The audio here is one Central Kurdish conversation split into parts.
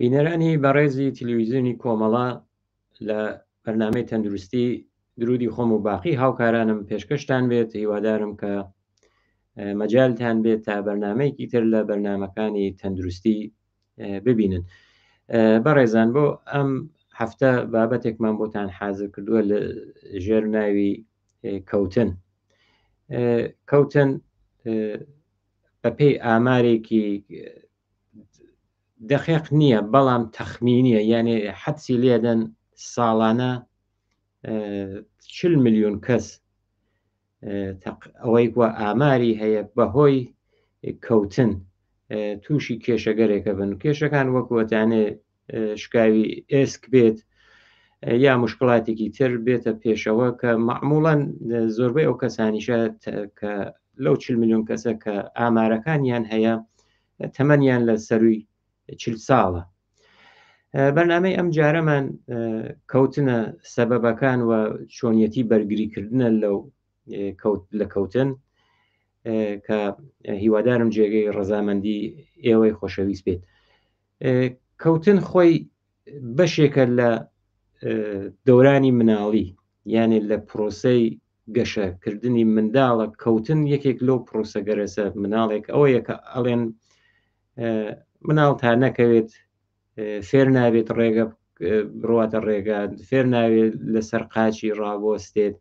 بینەرانی بەڕێزی تلویزیۆنی کۆمەڵە لە بەرنامەی تەندروستی درودی خۆم و باقی هاوکارانم پێشکەشتان بێت هیوادارم کە مەجالتان بێت تا بەرنمەیەکی تر لە بەرنمەکانی تەندروستی ببینن بەڕێزان بۆ ئەم هەفتە بابەتێکمان بۆتان حازر کردووە لە ژێر ناوی کەوتن کەوتن بەپێی ئامارێکی دەقیق نییە بەڵام تەخمینیە یانێ حەدسی لێدەن ساڵانە چل میلیۆن کەس ئەوەی وە ئاماری هەیە بەهۆی کەوتن تووشی کێشەگەرێکە بن کێشەکان وەکوەتانێ شکاوی ئێسک بێت یا مشکلاتێکی تر بێتە پێشەوە کە معموڵەن زۆربەی ئەو کەسانیشە کە لەو چل میلیۆن کەسە کە ئامارەکانیان هەیە تەمەنیان لە سەروی چل ساڵە بەرنامەی ئەم جارەمان کەوتنە سەبەبەکان و چۆنیەتی بەرگریکردنە لەو لە کەوتن کە هیوادارم جێگەی ڕەزامەندی ئێوەی خۆشەویست بێت کەوتن خۆی بەشێکە لە دەورانی مناڵی یانێ لە پرۆسەی گەشەکردنی منداڵە کەوتن یەکێک لەو پرۆسە گەرەسە مناڵێک ئەوەیە کە ئەڵێن مناڵ تا نەکەوێت فێر نابێت ڕێگە بڕاتە ڕێگا فێر ناوێت لەسەر قاچی ڕابۆستێت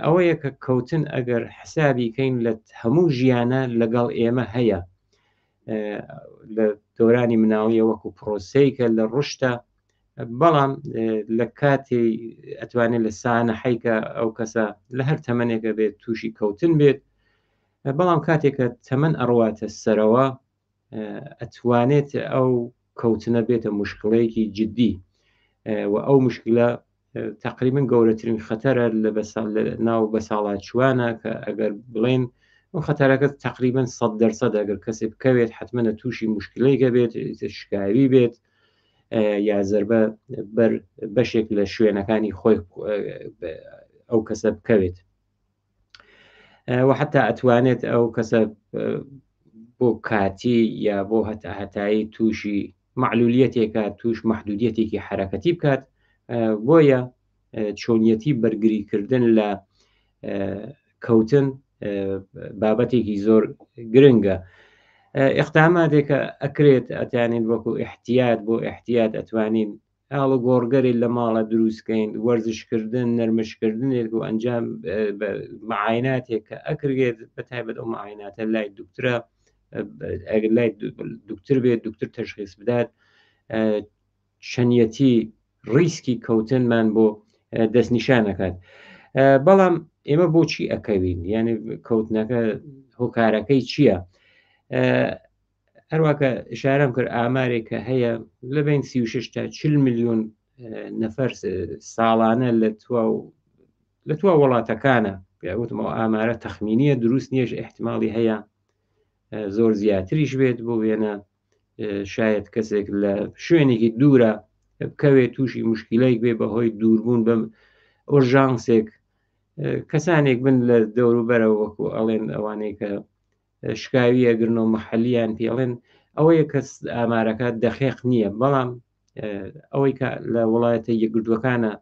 ئەوەیە کە کەوتن ئەگەر حسابی کەین لە هەموو ژیانە لەگەڵ ئێمە هەیە لە دەورانی مناڵیە وەکو پرۆسەیکە لە ڕشتە بەڵام لە کاتی ئەتوانێت لە سانە حیکە ئەو کەسە لە هەر تەمەنێکە بێت تووشی کەوتن بێت بەڵام کاتێکە تەمەن ئەڕواتە سەرەوە ئەتوانێت ئەو کەوتنە بێتە مشکلەیەکی جددی و ئەو مشکلە تقریبا گەورەترین خەتەرە لە ناو بە ساڵاچوانە کە ئەگەر بڵێن ئەو خەتەرەکە تقریبا 100 دەرسەد ئەگەر کەسێک بکەوێت حتممە تووشی مشکلەیەکە بێت شکاوی بێت یا زربە بەر بەشێک لە شوێنەکانی خۆی ئەو کەسە بکەوێت و حتا ئەتوانێت ئەو کەسە بۆ کاتی یا بۆ هەتا هەتایی تووشی معلولیەتێکە توش محدودیەتێکی حرەکەتی بکات بۆیە چۆنیەتی بەرگریکردن لە کەوتن بابەتێکی زۆر گرنگە اقداماتێکە ئەکرێت ئەتانین وەکو احتیات بۆ احتیات ئەتوانین ئاڵوگۆڕگەرێ لە ماڵە دروستکەین وەرزشکردن نەرمشکردنێک و ئەنجام معایناتێک کە ئەکرێت بە تایبەت ئەو معایناتە لای دکترە ئەگەر لای دکتر بێت دکتر تەشخیص بدات چەندەتی ڕیسکی کەوتنمان بۆ دەستنیشانەکات بەڵام ئێمە بۆچی ئەکەوین یعنی کەوتنەکە هۆکارەکەی چییە؟ هەروە کە ئشارەم کرد ئامارێک کە هەیە لە بین 36 تا 40 میلیۆن نەفەر ساڵانە لە توا لە توا وڵاتەکانە وتمەوە ئامارە تەخمینیە دروست نییە احتمالی هەیە زۆر زیاتریش بێت بۆ وێنە شاید کەسێک لە شوێنێکی دوورە بکەوێت تووشی مشکلەیەک بێ بەهۆی دووربوون بەم ئۆژانسێک کەسانێک بن لە دەوروبەرەوە وەکو ئەڵێن ئەوانەی کە شکاوی ئەگرن و محلیان پێڵێن ئەوەیە کە ئامارەکە دەقیق نییە بەڵام ئەوەی کە لە وڵاتە یەکگرتووەکانە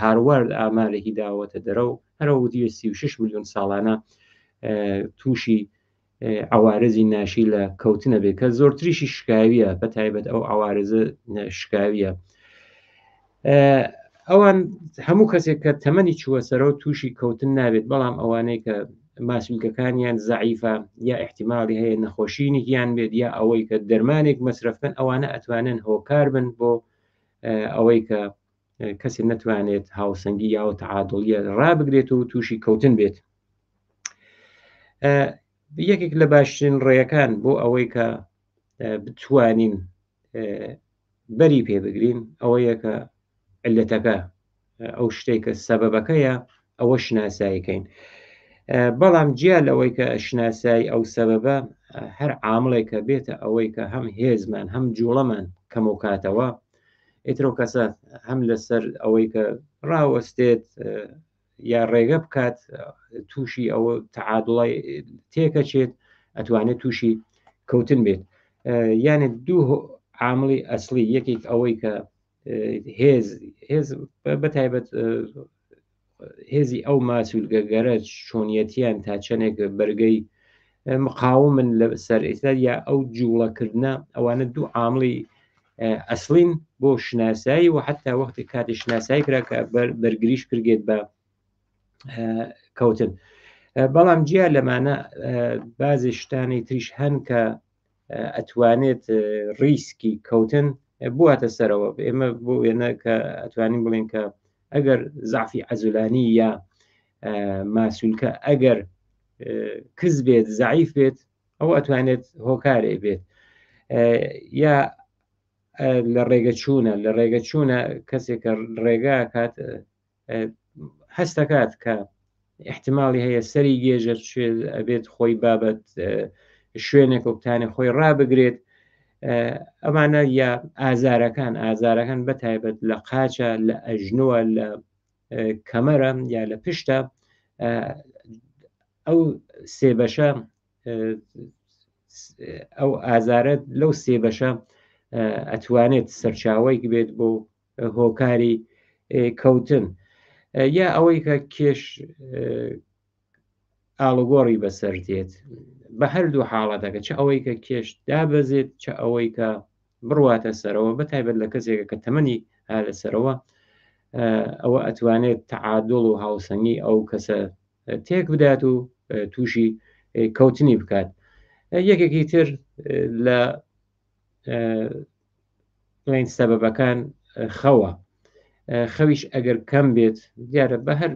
هاروارد ئامارێکی داوەتە دەرەوە هەرە وتی 36 میلیۆن ساڵانە تووشی عوارزی ناشی لە کەوتنە بێت کە زۆرتریشی شکاویە بە تایبەت ئەو عوارزە شکاویە ئەوان هەموو کەسێک کە تەمەنی چووە سەرەوە تووشی کەوتن نابێت بەڵام ئەوانەی کە ماسولکەکانیان زەعیفە یا احتیممالی هەیە نەخۆشینێکیان بێت یا ئەوەی کە دەرمانێک مەسرفکەن ئەوانە ئەتوانن هۆکار بن بۆ ئەوەی کە کەسی نەتوانێت هاوسەنگی یاوە تعادڵیە ڕابگرێت و تووشی کەوتن بێت یەکێک لە باشترین ڕێیەکان بۆ ئەوەی کە بتوانین بەری پێ بگرین ئەوەیە کە علەتەکە ئەو شتێک کە سەبەبەکەیە ئەوە شناساییکەین بەڵام جیا لەوەی کە شناسایی ئەو سەبەبە هەر عامڵێک کە بێتە ئەوەی کە هەم هێزمان هەم جوڵەمان کەمەکاتەوە ئیترۆ کەسە هەم لەسەر ئەوەی کە ڕاوەستێت یا ڕێگە بکات تووشی ئەوە تەعادڵای تێکەچێت ئەتوانێت تووشی کەوتن بێت یانە دوو عامڵی ئەسڵی یەکێک ئەوەی کە هێز هێز بە تایبەت هێزی ئەو ماسولگە گەرە چۆنیەتیان تا چەندێک بەرگەی مقاومن لە سەر ئێستا یا ئەو جوڵەکردە ئەوانە دوو عامڵی ئەسلین بۆ شناسایی و حتا وەختی کاتی شناسایی کرا کە بەرگریش کردێت بە کەوتن بەڵام جیا لەمانە بازی شتانی تریش هەن کە ئەتوانێت ڕیسکی کەوتن بواتە سەرەوە ئێمە بۆ وێنە کە ئەتوانین بڵێن کە ئەگەر زعفی عەزولانی یا ماسولکە ئەگەر کز بێت زعیف بێت ئەو ئەتوانێت هۆکارێ بێت یا لە ڕێگە چوونە لە ڕێگە چوونە کەسێکە ڕێگا کات هەستەکات کە احتمالی هەیە سەری گێژە ئەبێت خۆی بابەت شوێنێک و بتانێ خۆی ڕابگرێت ئەمانە یا ئازارەکان ئازارەکان بە تایبەت لە قاچە لە ئەژنوە لە کەمەرە یا لە پشتە ئەو سێ بەشە ئەو ئازارە لەو سێ بەشە ئەتوانێت سەرچاوەیەک بێت بۆ هۆکاری کەوتن یا ئەوەی کە کێش ئاڵوگۆڕی بەسەر دێت بە هەردوو حاڵەتەکە چ ئەوەی کە کێش دابەزێت چ ئەوەی کە بڕواتە سەرەوە بە تایبەت لە کەسێکە کە تەمەنی ها لە سەرەوە ئەوە ئەتوانێت تعادڵ و هاوسەنگی ئەو کەسە تێک بدات و تووشی کەوتنی بکات یەکێکی تر لە بڵێن سەبەبەکان خەوە خەویش ئەگەر کەم بێت دیارە بە هەر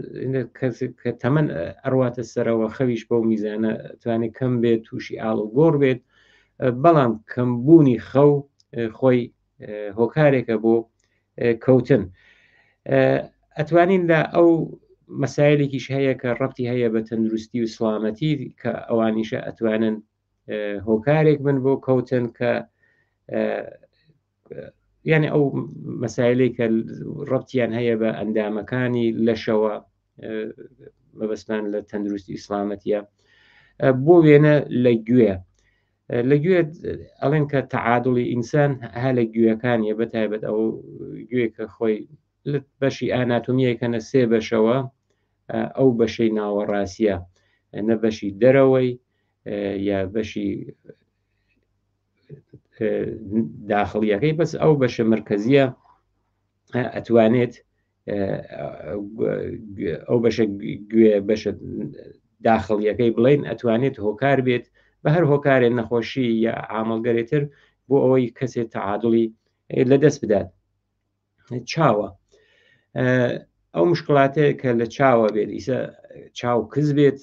کە تەمەن ئەڕواتە سەرەوە خەویش بەو میزانە توانێت کەم بێت تووشی ئاڵ و گۆڕ بێت بەڵام کەمبوونی خەو خۆی هۆکارێکە بۆ کەوتن ئەتوانین لە ئەو مەسایلێکیش هەیە کە ڕەتی هەیە بە تەندروستی و سلامەتی کە ئەوانیشە ئەتوانن هۆکارێک بن بۆ کەوتن کە یعنی ئەو مەسایلێک کە ڕەتیان هەیە بە ئەندامەکانی لەشەوە مەبەستمان لە تەندروستی ئیسلامەتیە بۆ وێنە لە گوێ لە گوێ ئەڵێن کە تعادڵی ئینسان ها لە گوێەکانیە بە تایبەت ئەو گوێ کە خۆی لە بەشی ئاناتۆمیەکەنە سێ بەشەوە ئەو بەشەی ناوەڕاستە نە بەشی دەرەوەی یا بەشی داخڵیەکەی بەس ئەو بەشە مرکزیە ئەتوانێت ئەو بەشە گوێ بەشە داخڵیەکەی بڵین ئەتوانێت هۆکار بێت بە هەر هۆکارێ نەخۆشی یا ئامەڵگەرێتر بۆ ئەوەی کەسێک تعادڵی لەدەست بدات چاوە ئەو مشکلاتەیە کە لە چاوە بێت ئیسە چاو کز بێت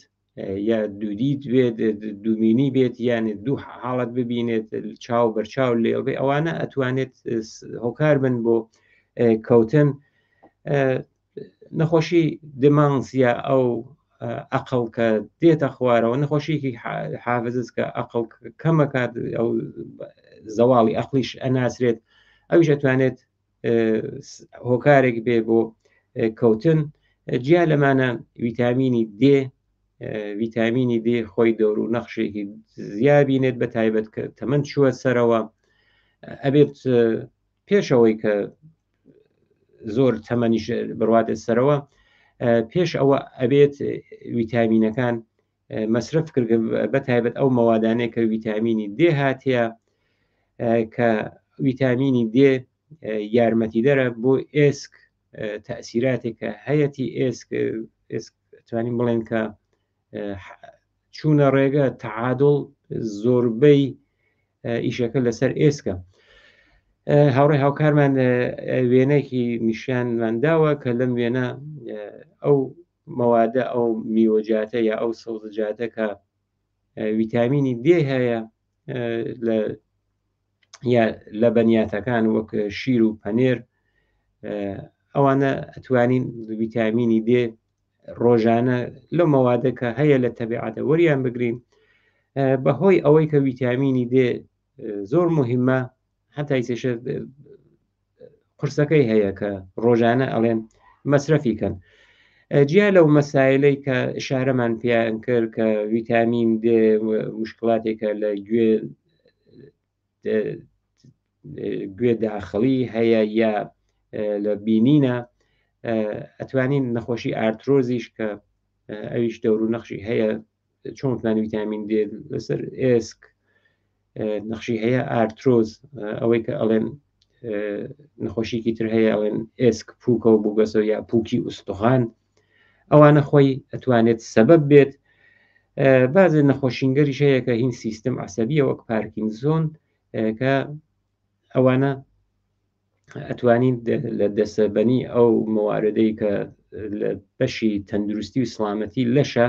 یا دوودیت بێت دومینی بێت یان دوو حاڵەت ببینێت چاو بەرچاو لێڵبێ ئەوانە ئەتوانێت هۆکار بن بۆ کەوتن نەخۆشی دمانس یا ئەو ئەقڵ کە دێتە خوارەوە نەخۆشیێکی حافزز کە ئەقڵ کەمەکات ئەو زەواڵی ئەقلیش ئەناسرێت ئەویش ئەتوانێت هۆکارێک بێ بۆ کەوتن جیا لەمانە ویتامینی دێ ویتامینی دێ خۆی دەور و نەخشێکی زیابینێت بە تایبەت کە تەمەند چووە سەرەوە ئەبێت پێشەوەی کە زۆر تەمەنیش بڕواتە سەرەوە پێش ئەوە ئەبێت ویتامینەکان مەسرف کرد بە تایبەت ئەو مەوادانەیە کە ویتامینی دێ هاتیە کە ویتامینی دێ یارمەتیدەرە بۆ ئێسک تەسیراتێک کە هەیەتی ئێسک ئێسک توانین بڵێن کە چوونە ڕێگە تەعادڵ زۆربەی ئیشەکە لەسەر ئێسکە هاوڕێ هاوکارمان وێنەیەکی نیشانمان داوە کە لەم وێنە ئەو مەوادە ئەو میوەجاتە یا ئەو سەوزەجاتە کە ویتامینی دێ هەیە لە یا لە بەنیاتەکان وەک شیر و پەنێر ئەوانە ئەتوانین ویتامینی دێ ڕۆژانە لەو مەوادە کە هەیە لە تەبیعەتە وەریان بگرین بەهۆی ئەوەی کە ویتامینی دێ زۆر مهمە هەتا ئیسێشە قورسەکەی هەیە کە ڕۆژانە ئەڵێن مەسرەفی کەن جیا لەو مەسایلەی کە شارەمان پیان کرد کە ویتامین دێ مشکلاتێکە لە گوێ گوێ داخڵی هەیە یا لە بینینە ئەتوانین نەخۆشی ئارترۆزیش کە ئەویش دەور و نەخشی هەیە چۆن وتمان ویتامین دێ لەسەر ئێسک نەخشی هەیە ئارترۆز ئەوەی کە ئەڵێن نەخۆشیکی تر هەیە ئەڵێن ئێسک پوکە و بووگەسەوە یا پوکی ئوستوخان ئەوانە خۆی ئەتوانێت سەبەب بێت بازێ نەخۆشینگەریش هەیە کە هین سیستم عسەبیە وەک پارکینزۆن کە ئەوانە ئەتوانین لە دەسەبەنی ئەو مواردەی کە لە بەشی تەندروستی و سلامەتی لەشە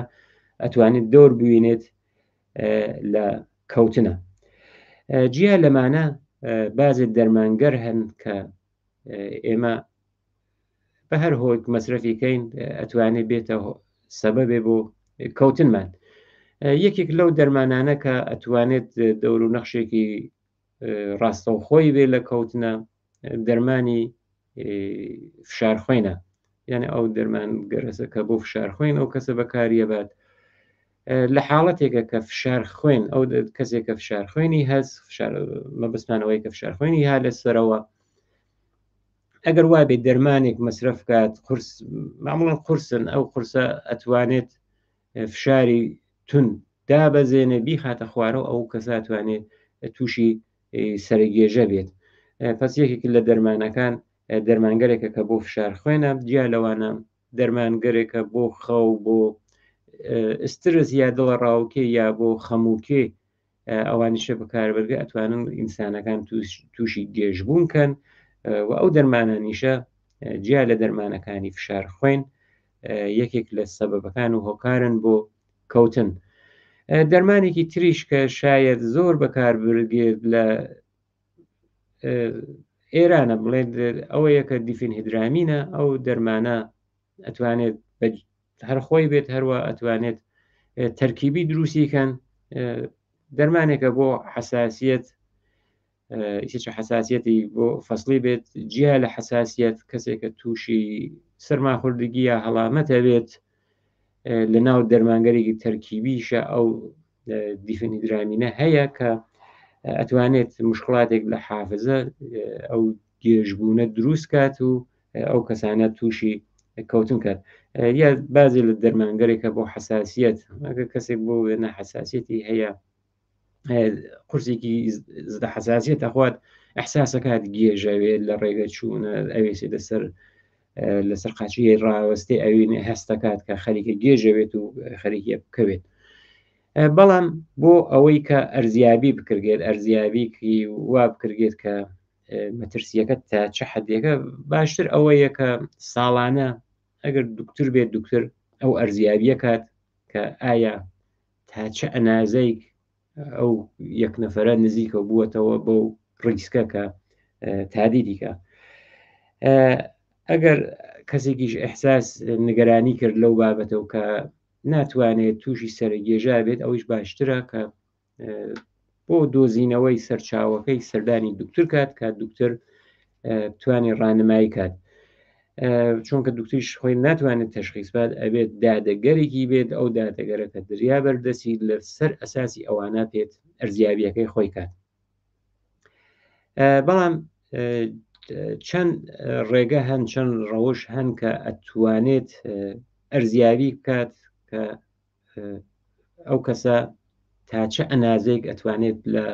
ئەتوانێت دەور بوینێت لە کەوتنە جیا لەمانە بازێ دەرمانگەر هەن کە ئێمە بە هەر هۆک مەسرەفی کەین ئەتوانێت بێتە سەبەبێ بۆ کەوتنمان یەکێک لەو دەرمانانە کە ئەتوانێت دەور و نەخشێکی ڕاستەوخۆی بێ لە کەوتنە دەرمانی فشار خوێنە یعنی ئەو دەرمان گەرەسە کە بۆ فشار خوێن ئەو کەسە بەکاریە بات لە حاڵەتێکە کە فشار خوێن ئەو کەسێک کە فشار خوێنی هەست فشار مەبستانەوەی کە فشار خوێنی ها لە سەرەوە ئەگەر وابێت دەرمانێک مەسرەف کات قرس معموڵەن قورسن ئەو قورسە ئەتوانێت فشاری تون دابەزێنێ بیخاتە خوارەوە ئەو کەسە توانێت تووشی سەرگێژە بێت پس یەکێک لە دەرمانەکان دەرمانگەرێکە کە بۆ فشار خوێنە جیا لەوانە دەرمانگەرێکە بۆ خەو بۆ ئسترس یا دڵە ڕاوکێ یا بۆ خەموکێ ئەوانیشە بەکاربەرگە ئەتوانن ئینسانەکان تووشی گێژبوون کەن و ئەو دەرمانانیشە جیا لە دەرمانەکانی فشار خوێن یەکێک لە سەبەبەکان و هۆکارن بۆ کەوتن دەرمانێکی تریش کە شاید زۆر بەکار برگێت لە ئێرانە بڵێن ئەوەیە کە دیفین هیدرامینە ئەو دەرمانە ئەتوانێت هەر خۆی بێت هەروە ئەتوانێت تەرکیبی دروستی کەن دەرمانێکە بۆ حساسیت ئیسێ حساسیەتی بۆ فەصلی بێت جیا لە حساسیت کەسێکە تووشی سەرماخوردگی یا هەڵامەتە بێت لە ناو دەرمانگەرێکی تەرکیبیشە ئەو دیفنیدرامینە هەیە کە ئەتوانێت مشکلاتێک لە حافزە ئەو گێژبوونە دروست کات و ئەو کەسانە تووشی کەوتن کات یا بازی لە دەرمانگەرێکە بۆ حساسیت ئەگەر کەسێک بۆ وێنە حساسیەتی هەیە قورسێکی زدە حساسیت ئەخوات احساسەکات گێژەوێت لە ڕێگە چوونە ئەوێسێ لەسەر لەسەر قاچی ڕاوەستێ ئەوین هەستەکات کە خەریکە گێژەوێت و خەریکە بکەوێت بەڵام بۆ ئەوەی کە ئەرزیابی بکرگێت ئەرزیابیکی وا بکرگێت کە مەترسیەکە تا چ حدێکە باشتر ئەوەیە کە ساڵانە ئەگەر دکتور بێت دکتور ئەو ئەرزیابیە کات کە ئایا تا چ ئەنازەیەک ئەو یەک نەفرە نزیکە بووەتەوە بەو ڕیسکە کە تادیدیکە ئەگەر کەسێکیش ئەحساس نگەرانی کرد لەو بابەتەوە کە ناتوانێت تووشی سەرگێژا بێت ئەویش باشترە کە بۆ دۆزینەوەی سەرچاوەکەی سەردانی دکتور کات کە دکتر بتوانێت ڕانمایی کات چونکە دکتریش خۆی ناتوانێت تشخیص بات ئەبێت دادەگەرێکی بێت ئەو دادەگەرە کە دریا بەردەسی لە سەر ئەساسی ئەوانە پێت ئەرزیابیەکەی خۆی کات بەڵام چەند ڕێگە هەن چەند ڕەوش هەن کە ئەتوانێت ئەرزیابی بکات کە ئەو کەسە تا چه ئەنازەیەک ئەتوانێت لە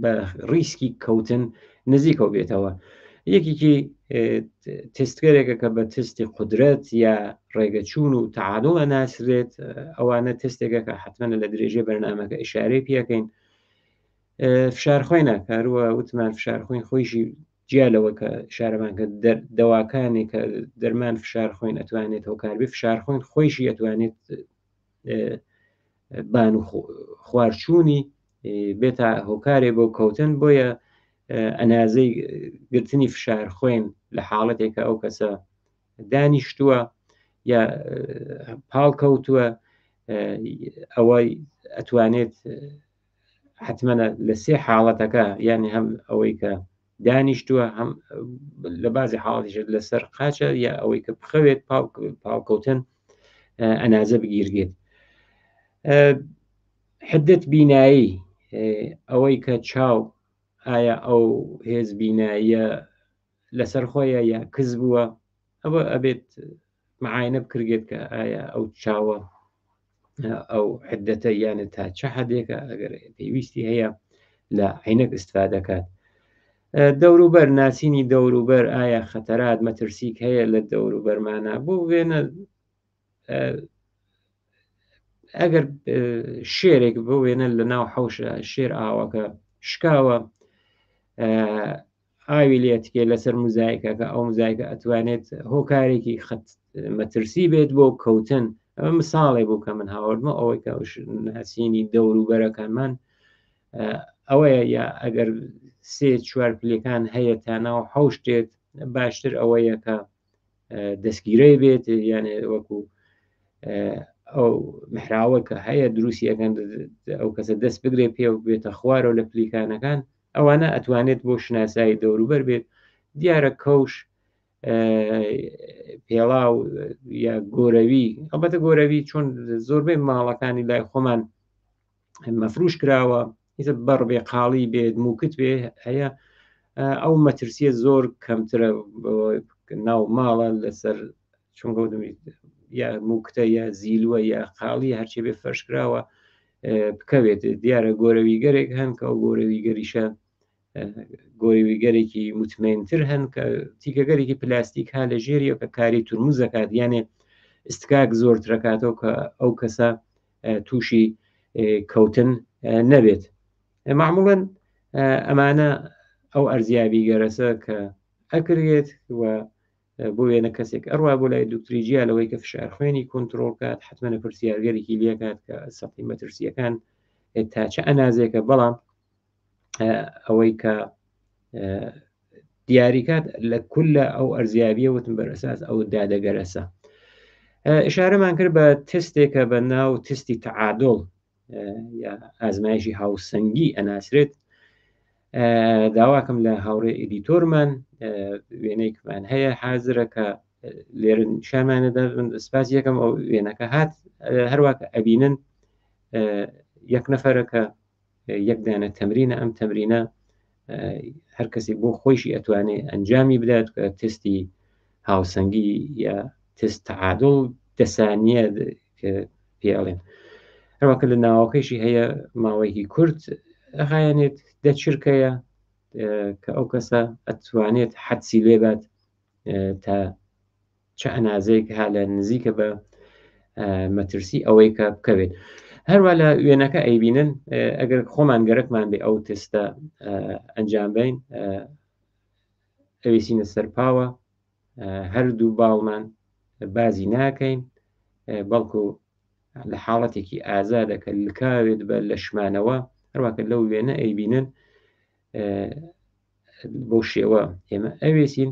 بە ڕیسکی کەوتن نزیکەوە بێتەوە یەکێکی تستگەرێکە کە بە تستی قدرەت یا ڕێگەچوون و تعادڵە ناسرێت ئەوانە تستێکە کە حتمما لە درێژەی بەرنمەکە ئشارەی پێەکەین فشار خوێنە کاروە وتمان فشار خوێن خۆیشی جیا لەوە کە شارەمان کە دەواکانی کە دەرمان فشار خوێن ئەتوانێت هۆکار بێ فشار خوێن خۆیشی ئەتوانێت بان و خوارچوونی بێتە هۆکارێ بۆ کەوتن بۆیە ئەنازەی گرتنی فشار خوێن لە حاڵەتێکە ئەو کەسە دانیشتووە یا پاڵ کەوتووە ئەوەی ئەتوانێت حتممەە لە سێ حاڵەتەکە یعنی هەم ئەوەی کە دانیشتووە هەم لە بازی حاڵیشت لەسەر قاچە یا ئەوەی کە بخەوێت پاڵکەوتن ئەنازە بگیرگێت حدت بینایی ئەوەی کە چاو ئایا ئەو هێز بیناییە لەسەر خۆیە یا کز بووە ئەوە ئەبێت معاینە بکرێت کە ئایا ئەو چاوە ئەو حدەتە یانە تا چه حدێکە ئەگەر پێویستی هەیە لە عینەک استفادەکات دەوروبەر ناسینی دەوروبەر ئایا خەتەرات مەترسیک هەیە لە دەوروبەرمانە بۆ وێنە ئەگەر شێرێک بۆ وێنە لە ناو حەوشە شێر ئاوەکە شکاوە ئاوی لێتکێ لەسەر موزایکەکە ئەو موزایکە ئەتوانێت هۆکارێکی خەت مەترسی بێت بۆ کەوتن ئەمە مساڵێ بوو کە من هاوردمە ئەوەی کە ناسینی دەوروبەرەکانمان ئەوەیە یا ئەگەر سێ چوار پلەکان هەیە تا ناو حەوشتێت باشتر ئەوەیە کە دەستگیرەی بێت یانێ وەکو ئەو محراوە کە هەیە دروستی ئەەکەن ئەو کەسە دەست بگرێ پێ و بێتە خوارەوە لە پلیکانەکان ئەوانە ئەتوانێت بۆ شناسایی دەوروبەر بێت دیارە کەوش پێڵاو یا گۆرەوی ئەڵبەتە گۆرەوی چۆن زۆربەی ماڵەکانی لای خۆمان مەفروش کراوە ئیتر بەڕ بێ قاڵی بێت موکت بێ هەیە ئەو مەترسیە زۆر کەمترە ناو ماڵە لەسەر چۆن گەوتم یا موکتە یا زیلوە یا قاڵی هەرچی بێ فەرشکراوە بکەوێت دیارە گۆرەویگەرێک هەن کە ئەو گۆرەویگەریشە گۆرەویگەرێکی متمەینتر هەن کە تیکەگەرێکی پلاستیک ها لە ژێریە کە کاری تورمزەکات یانێ استکاک زۆرترەکاتەوە کە ئەو کەسە تووشی کەوتن نەبێت معموڵەن ئەمانە ئەو ئەرزیابی گەرەسە کە ئەکرێت و بۆ وێنە کەسێک ئەڕوا بۆ لای دکتری جیا لەوەی کە فشار خوێنی کۆنتترۆل کات حتممە پرسیارگەرێکی لێکات کە سەقی مەترسیەکان تا چه ئەنازێکە بەڵام ئەوەی کە دیاریکات لە کولە ئەو ئەرزیابیە وتم بەرئساس ئەو دادەگەرەسە ئشارەمان کرد بە تستێکە بە ناو تستی تعادڵ یا ئازمایشی هاوسەنگی ئەناسرێت داواکەم لە هاوڕێ ئیدیتۆرمان وێنەیەکمان هەیە حازرە کە لێرە نیشانمانەدا سپاس یەکەم ئەو وێنەکە هات هەروواکە ئەبینن یەک نەفرە کە یەک دانە تەمرینە ئەم تەمرینە هەر کەسێک بۆ خۆیشی ئەتوانێ ئەنجامی بدات کە تستی هاوسەنگی یا تست تعادل دەسانیە پێ ئەڵێن هەروەکە لە ناوەکەیشی هەیە ماوەیەکی کورت ئەخایەنێت دەچرکەیە کە ئەو کەسە ئەتوانێت حەدسی لێبات تا چ ئەنازەیەک ها لە نزیکە بە مەترسی ئەوەی کە بکەوێت هەروە لە وێنەکە ئەیبینن ئەگەر خۆمان گەرەکمان بێ ئەو تستە ئەنجام بین ئەویسینە سەرپاوە هەردوو باڵمان بازی ناکەین بەڵکو لە حاڵەتێکی ئازادە کە لکاوێت بە لەشمانەوە هەروەکە لەو وێنە ئەیبینن بەو شێوە ئێمە ئەوێسین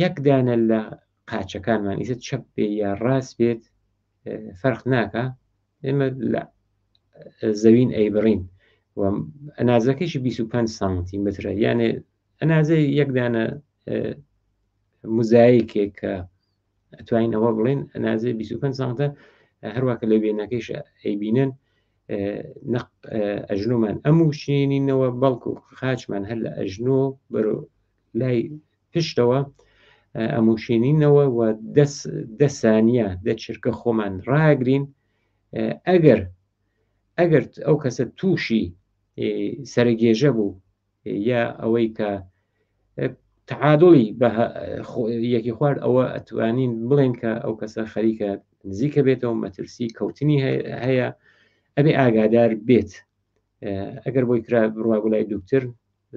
یەک دانە لە قاچەکانمان ئیسە چەپ بێ یا ڕاست بێت فەرق ناکە ئێمە لە زەوین ئەیبڕین و ئەنازەکەشی 25 سانتیمترە یانێ ئەنازەی یەک دانە موزایکێک کە ئەتوانین ئەوە بڵێن ئەنازەی 25 سانتە هەروەکە لە وێنەکەیش ئەیبینن ئەژنۆمان ئەم وشێنینەوە بەڵکو خاچمان هەر لە ئەژنۆ بەرەو لای پشتەوە ئەموشێنینەوە و دە سانیە دە چرکە خۆمان ڕاگرین ئەگەر ئەگەر ئەو کەسە تووشی سەرگێژە بوو یا ئەوەی کە تعادڵی بە یەکی خوارد ئەوە ئەتوانین بڵێن کە ئەو کەسە خەریکە نزیکە بێتەوە مەترسی کەوتنی هەیە ئەبێ ئاگادار بێت ئەگەر بۆی کرا بڕوا بۆ لای دکتر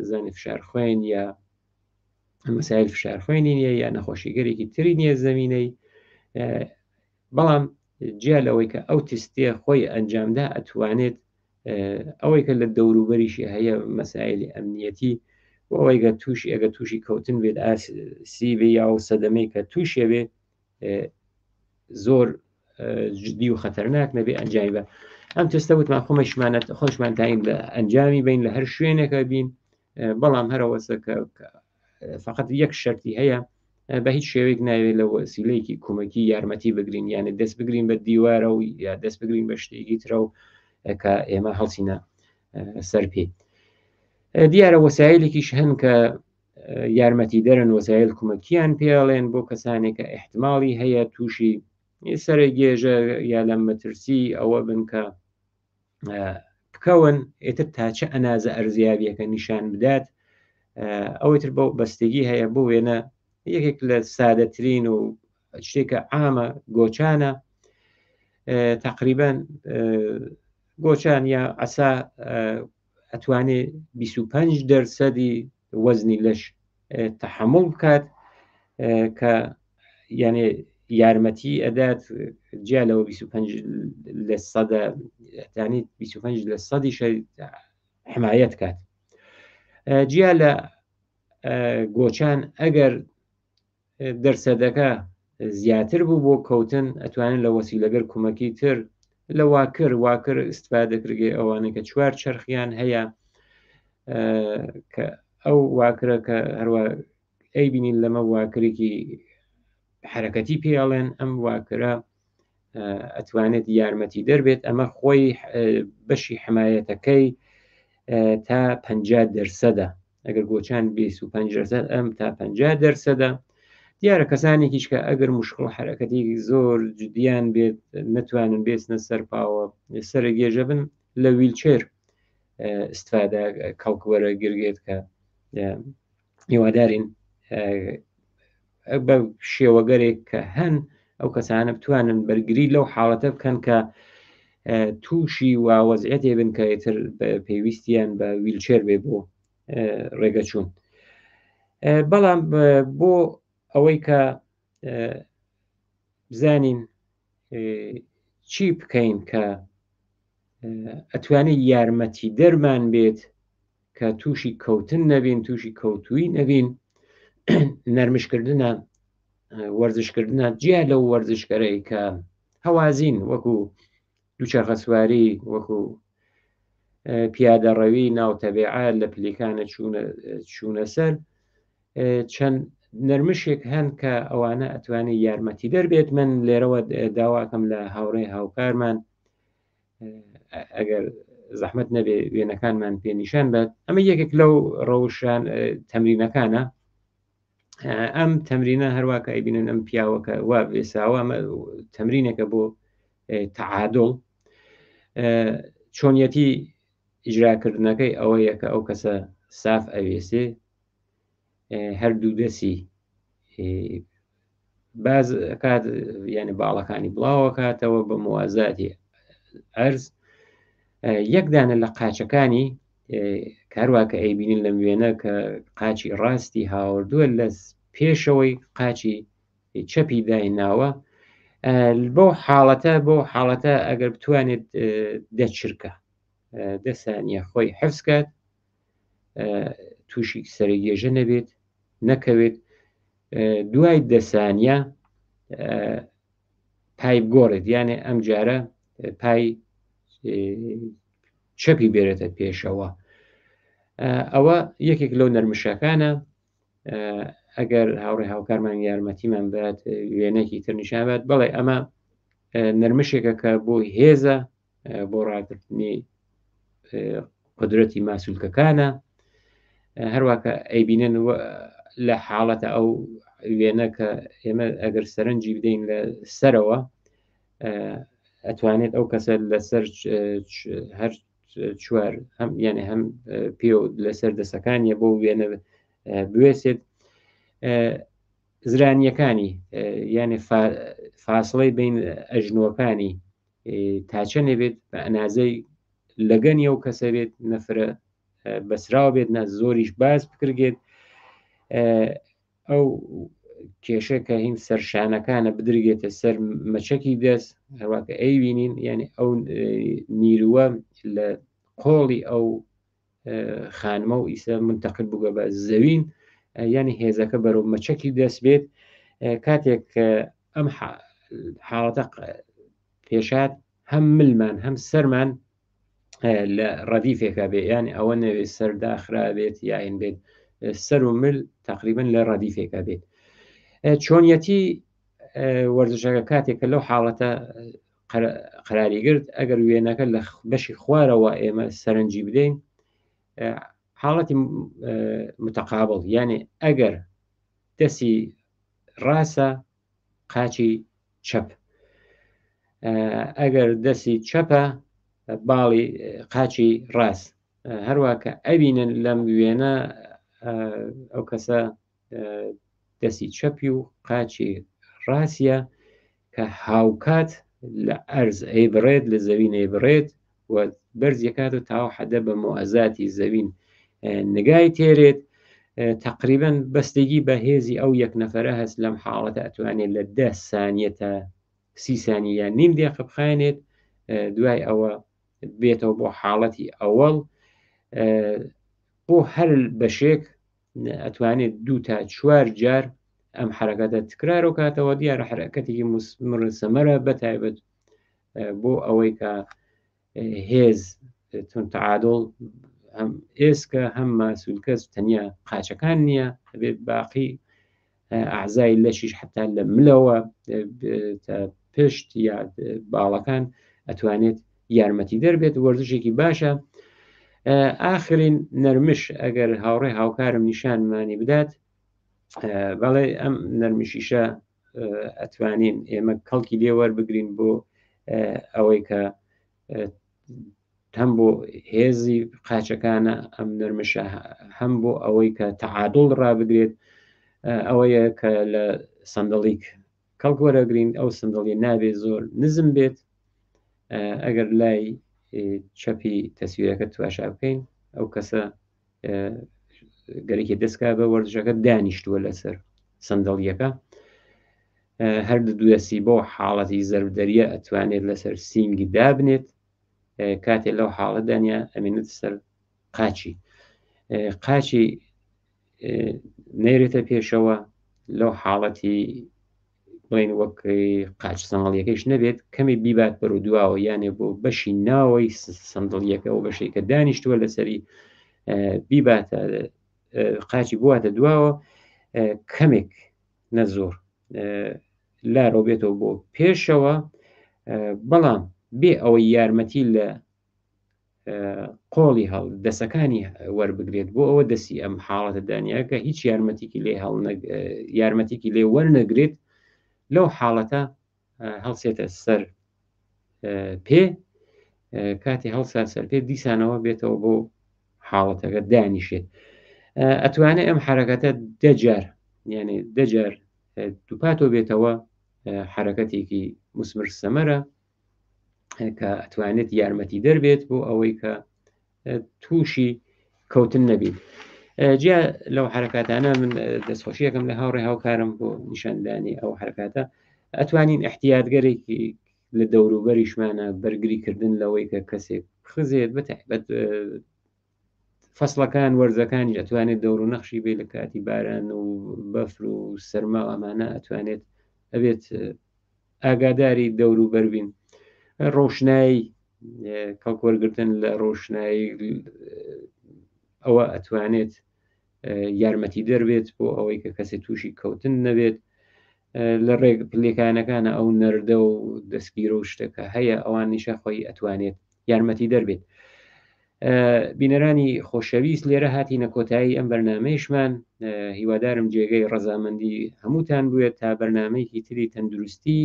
زانی فشار خوێن یا مەسایل فشار خوێنی نییە یا نەخۆشیگەرێکی تری نییە زمینەی بەڵام جیا لەوەی کە ئەو تستیە خۆی ئەنجامدا ئەتوانێت ئەوەی کە لە دەوروبەریشی هەیە مەسایلی ئەمنیەتی و ئەوەی گە تووشی ئەگە تووشی کەوتن بێت ئاسی بێ یا و سەدەمەی کە تووشێ بێ زۆر جدی و خەتەرناک نەبێ ئەنجامی بە ئەم تستە وتمان خۆمەشمانەت خۆشمان تاین لە ئەنجامی بین لە هەر شوێنێکە بین بەڵام هەرەوەسە کە فقط یەک شەرتی هەیە بە هیچ شێوەیەک ناوێت لە وەسیلەیەکی کومەکی یارمەتی بگرین یانە دەست بگرین بە دیوارە و یا دەست بگرین بە شتێکی ترە و کە ئێمە هەڵسینە سەر پێ. دیارە وەسایلێکیش هەن کە یارمەتی دەرن وەسایل کومەکیان پێڵێن بۆ کەسانێک کە احتماڵی هەیە تووشی سەرە گێژە یا لە مەترسی ئەوە بن کە بکەون ئێتر تا چه ئەنازە ئەرزیابیەکە نیشان بدات ئەوەی تر بۆ بەستگی هەیە بۆ وێنە یەکێک لە سادەترین و شتێکە عامە گۆچانە تقریبان گۆچان یا ئەسا ئەتوانێ 25 دەرسەدی وەزنی لەش تحمل بکات کە یانێ یارمەتی ئەدات جیا لەوە 25 لە سەدە تانی 25 لە سەدی حمایەت کات جیا لە گۆچان ئەگەر دەرسەدەکە زیاتر بوو بۆ کەوتن ئەتوانن لە وەسیلەگەر کومەکی تر لە واکر واکر استفادە کردگەی ئەوانە کە چوار چەرخیان هەیە کە ئەو واکرە کە هەروە ئەی بینین لەمە واکرێکی حرەکەتی پێڵێن ئەم واکرە ئەتوانێت یارمەتی دەربێت ئەمە خۆی بەشی حمایەتەکەی تا 50 دەرسەدە ئەگەر گۆچان 25 دەرسەد ئەم تا 50 دەرسەدە دیارە کەسانێکیش کە ئەگەر مشکڵ حرەکەتێکی زۆر جدیان بێت نتوانن بێسنە سەر پاوە سەرە گێژە بن لە ویلچێر استفادە کەڵک وەرە گرگێت کە هیوادارین بە شێوەگەرێک کە هەن ئەو کەسانە بتوانن بەرگری لەو حاڵەتە بکەن کە تووشی وا وەزعەتێ بن کە ئیتر پێویستیان بە ویلچێر بێ بۆ ڕێگەچوون بەڵام بۆ ئەوەی کە بزانین چی بکەین کە ئەتوانێت یارمەتی دەرمان بێت کە تووشی کەوتن نەبین تووشی کەوتووی نەبین نەرمشکردە وەرزشکردە جیا لەو وەرزشکەرەی کە هەوازین وەکو دووچەرخە سواری وەکو پیادەڕەوی ناو تەبیعە لە پلیکانە چوونە سەر چەند نەرمشێک هەن کە ئەوانە ئەتوانێت یارمەتی دەربێت من لێرەوە داواکەم لە هاوڕێ هاوکارمان ئەگەر زەحمت نەبێ وێنەکانمان پێ نیشان بێت ئەمە یەکێک لەو ڕەوشان تەمرینەکانە ئەم تەمرینە هەروواکە ئەیبینن ئەم پیاوەکە وا بێساوە ئەمە تەمرینێکە بۆ تەعادڵ چۆنیەتی ئیجراکردنەکەی ئەوەیە کە ئەو کەسە ساف ئەوێسێ هەردوو دەسی باز کات یعنی باڵەکانی بڵاوەکاتەوە بە موازاتی ئەرز یەکدانە لە قاچەکانی کاروا کە ئەیبینین لەم وێنە کە قاچی ڕاستی هاوردووە لە پێشەوەی قاچی چەپی دایناوە بۆ حاڵەتە بۆ حاڵەتە ئەگەر بتوانێت دەچرکە دەسانیە خۆی حفزکات تووشی سەرگێژە نەبێت نەکەوێت دوای دەسانە پای بگۆڕێت یانێ ئەم جارە پای چەپی بێرێتە پێشەوە ئەوە یەکێک لەو نەرمشەکانە ئەگەر هاوڕێ هاوکارمان یارمەتیمان بات وێنەکی تر نیشان بات بەڵێ ئەمە نەرمشێکە کە بۆ هێزە بۆ ڕاگرتنی قدرەتی ماسولکەکانە هەروواکە ئەیبینن لە حاڵەتە ئەو وێنە کە ئێمە ئەگەر سەرنجی بدەین لە سەرەوە ئەتوانێت ئەو کەسە لەسەر هەر چوار هەم یانێ هەم پێ لەسەر دەسەکانیە بۆ وێنە بوێسێت زرانیەکانی یانێ فاصلەی بین ئەژنۆکانی تا چەندێ بێت بە ئەنازەی لەگەنی ئەو کەسە بێت نەفرە بەسراوە بێت نە زۆریش باز بکرگێت ئەو کێشە کە هین سەرشانەکانە بدرگێتە سەر مەچەکی دەست هەروواکە ئەیبینین یعنی ئەو نیرووە لە قۆڵی ئەو خانمە و ئیسە منتەقل بووگە بە زەوین یعنی هێزەکە بەرەو مەچەکی دەست بێت کاتێک ئەم حاڵەتە پێشات هەم ملمان هەم سەرمان لە ڕەدیفێکە بێ یان ئەوە نەوێت سەرداخرا بێت یاین بێت سەر و مل تقریبن لە ڕەدیفێکە بێت چۆنیەتی وەرزشەکە کاتێک کە لەو حاڵەتە قەراری گرت ئەگەر وێنەکە لە بەشی خوارەوە ئێمە سەرنجی بدەین. حاڵەتی متەقابڵ یانێ ئەگەر دەسی ڕاستە قاچی چەپ ئەگەر دەسی چەپە باڵی قاچی ڕاست هەروە کە ئەبینن لەم وێنە ئەو کەسە دەسی چەپی و قاچی ڕاستە کە هاوکات لە ئەرز ئەیبڕێت لە زەوین ئەیبڕێت و بەرزیەکات و تاو حەدە بە موازاتی زەوین نگای تێرێت تقریبا بەستگی بە هێزی ئەو یەک نەفرە هەست لەم حاڵەتە ئەتوانێت لە ده سانیە تا سی سانیە یان نیم دقیقە بخایەنێت دوای ئەوە بێتەوە بۆ حاڵەتی ئەوەڵ بۆ هەر بەشێک ئەتوانێت دوو تا چوار جار ئەم حرەکەتە تکرار و کاتەوە دیارە حرەکەتێکی مسمر سەمەرە بە تایبەت بۆ ئەوەی کە هێز تون تعادڵ هەم ئێسکە هەم ماسولکەس تەنیا قاچەکان نییە بێت باقی ئەعزای لەشیش حتا لە ملەوە پشت یا باڵەکان ئەتوانێت یارمەتی دەربێت وەرزشێکی باشە ئاخرین نەرمش ئەگەر هاوڕێ هاوکارم نیشانمانی بدات بەڵێ ئەم نەرمشیشە ئەتوانین ئێمە کەڵکی لێ وەربگرین بۆ ئەوەی کە هەم بۆ هێزی قاچەکانە ئەم نەرمشە هەم بۆ ئەوەی کە تەعادڵ ڕابگرێت ئەوەیە کە لە سندڵیک کەڵک وەرەگرین ئەو سندڵی نابێت زۆر نزم بێت ئەگەر لای چەپی تەسویرەکە تواشا بکەین ئەو کەسە گەرەکی دەستکا بە وەرزشەکە دانیشتووە لەسەر سندڵیەکە هەر دوێسی بۆ حاڵەتی زەربدەریە ئەتوانێت لەسەر سینگی دابنێت کاتێ لەو حاڵە دانە ئەمێنێت سەر قاچی قاچی نێرێتە پێشەوە لەو حاڵەتی بڵین وەک قاچ سەنگڵیەکەیش نەبێت کەمی بیبات بەرو دواوە یانێ بۆ بەشی ناوەی سندڵیەکە و بەشێک کە دانیشتووە لەسەری بیباتە قاچی بواتە دواوە کەمێک نە زۆر لارەوە بێتەوە بۆ پێشەوە بەڵام بێ ئەوەی یارمەتی لە قۆڵی هەڵ دەسەکانی وەربگرێت بۆ ئەوە دەسی ئەم حاڵەتە دانیا کە هیچ یارمەتیکی لێ هەڵ یارمەتیکی لێ وەرنەگرێت لەو حاڵەتە هەڵسێتە سەر پێ کاتی هەڵسا سەر پێ دیسانەوە بێتەوە بۆ حاڵەتەکە دانیشێت ئەتوانێت ئەم حرەکەتە دەجار یعنی دەجار دووپاتۆ بێتەوە حرەکەتێکی مسمر سەمەرە کە ئەتوانێت یارمەتی دەربێت بۆ ئەوەی کە تووشی کەوتن نەبیت جیا لەو حرکاتانە من دەستخۆشیەکەم لە هاوڕێ هاوکارم بۆ نیشاندانی ئەو حرکاتە ئەتوانین احتیاتگەرێکی لە دەوروبەریشمانە بەرگریکردن لەوەی کە کەسێک خزێت بەتایبەت فەسڵەکان وەرزەکانیش ئەتوانێت دەور و نەخشی بێ لە کاتی باران و بەفر و سەرما ئەمانە ئەتوانێت ئەبێت ئاگاداری دەور و بەربین ڕۆشنایی کەڵک وەرگتن لە ڕۆشنایی ئەوە ئەتوانێت یارمەتی دەربێت بۆ ئەوەی کە کەسێ تووشی کەوتن نەبێت لە ڕێک پلێکانەکانە ئەو نەردە و دەستگیرە و شتەکە هەیە ئەوان نیشە خۆی ئەتوانێت یارمەتی دەربێت بینەرانی خۆشەویست لێرە هاتینە کۆتایی ئەم بەرنمەیشمان هیوادارم جێگەی ڕەزامەندی هەمووتان بوێت تا بەرنمەیەکی تری تەندروستی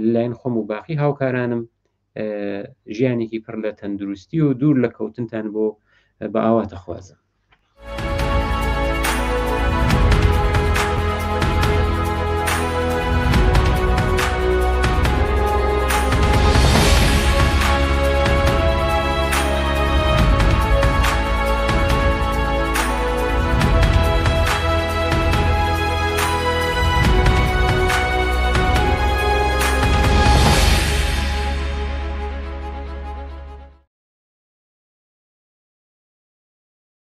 لەلایەن خۆم و باقی هاوکارانم ژیانێکی پڕ لە تەندروستی و دوور لە کەوتنتان بۆ بە ئاواتە خوازم.